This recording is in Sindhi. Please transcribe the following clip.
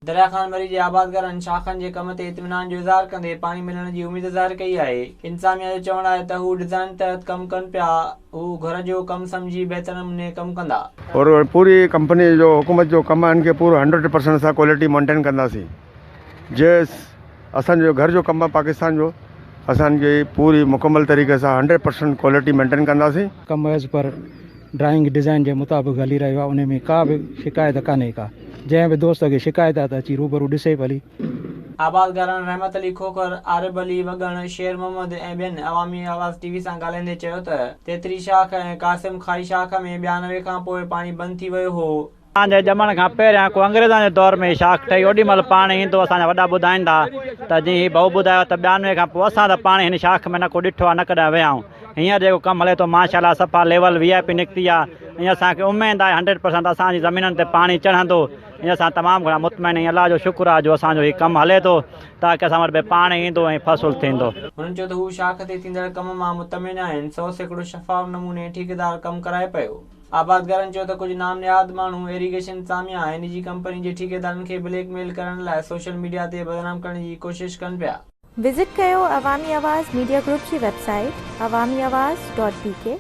دريا خان مري جي آبادگارن شاخن جي ڪم تي اطمينان جو اظهار ڪندي پاڻي ملڻ جي اميد ظاهر ڪئي آهي. انتظاميا جو چوڻ آهي ته هو ڊزائن تحت ڪم ڪن پيا، هو گهر جو ڪم سمجهي بهتر نموني ڪم ڪندا. اور پوري ڪمپني جو حڪومت جو ڪم آهي ان کي پورو هنڊريڊ پرسنٽ اسان ڪوالٽي مينٽين ڪنداسين جي اسان جو گهر جو ڪم آهي پاڪستان جو اسان ان کي پوري مڪمل طريقي سان هنڊريڊ پرسنٽ ڪوالٽي مينٽين ڪنداسين. ڪم ايز پر ڊرائنگ ڊزائن جي مطابق هلي رهيو آهي انهي ۾ ڪا به شڪايت ڪانهي ڪا جنهن به دوست کي شڪايت آهي ته اچي روبرو ڏسي ڀلي. آبادگارن رحمت علي کوکر، عارب علي وڳڻ، شير محمد ۽ ٻين عوامي آواز ٽي وي سان ڳالهائيندي چيو ته تيتري شاخ ۽ قاسم کائي شاخ ۾ 92 کان پوء پاڻي بند ٿي ويو هو، اسان جي ڄمڻ کان پهريان ڪو انگريزن جي دور ۾ هي شاخ ٺهي اوڏي مهل پاڻي ايندو اسان جا وڏا ٻڌائين ٿا ته جيئن هي ڀئو ٻڌايو ته 92 کان پوء اسان ته پاڻي هن شاخ ۾ نه ڪو ڏٺو آهي نه ڪڏهن ويا آهيون هينئر جيڪو ڪم هلي ٿو ماشاء الله صفا ليول وي آء پي نڪتي آهي ۽ اسان کي اميد آهي هنڊريڊ پرسنٽ اسان جي زمينن تي پاڻي چڙهندو ۽ اسان تمام گهڻا مطمئن ۽ الله جو شڪر آهي جو اسان جو هي ڪم هلي ٿو تاڪه اسان وٽ به پاڻي ايندو ۽ فصل ٿيندو. هنن چيو ته هو شاخ تي ٿيندڙ ڪم مان مطمئن آهن، 100% شفاف نموني ٺيڪيدار ڪم ڪرائي پيو. آبادگارن چيو ته ڪجهه نام نهاد ماڻهو ايريگيشن انتظاميا ۽ نجي ڪمپني جي ٺيڪيدارن کي بليڪ ميل ڪرڻ لاء سوشل ميڊيا تي بدنام ڪرڻ جي ڪوشش ڪن پيا. وزٽ ڪيو عوامي آواز ميڊيا گروپ جي website Awami Awaz dot B K.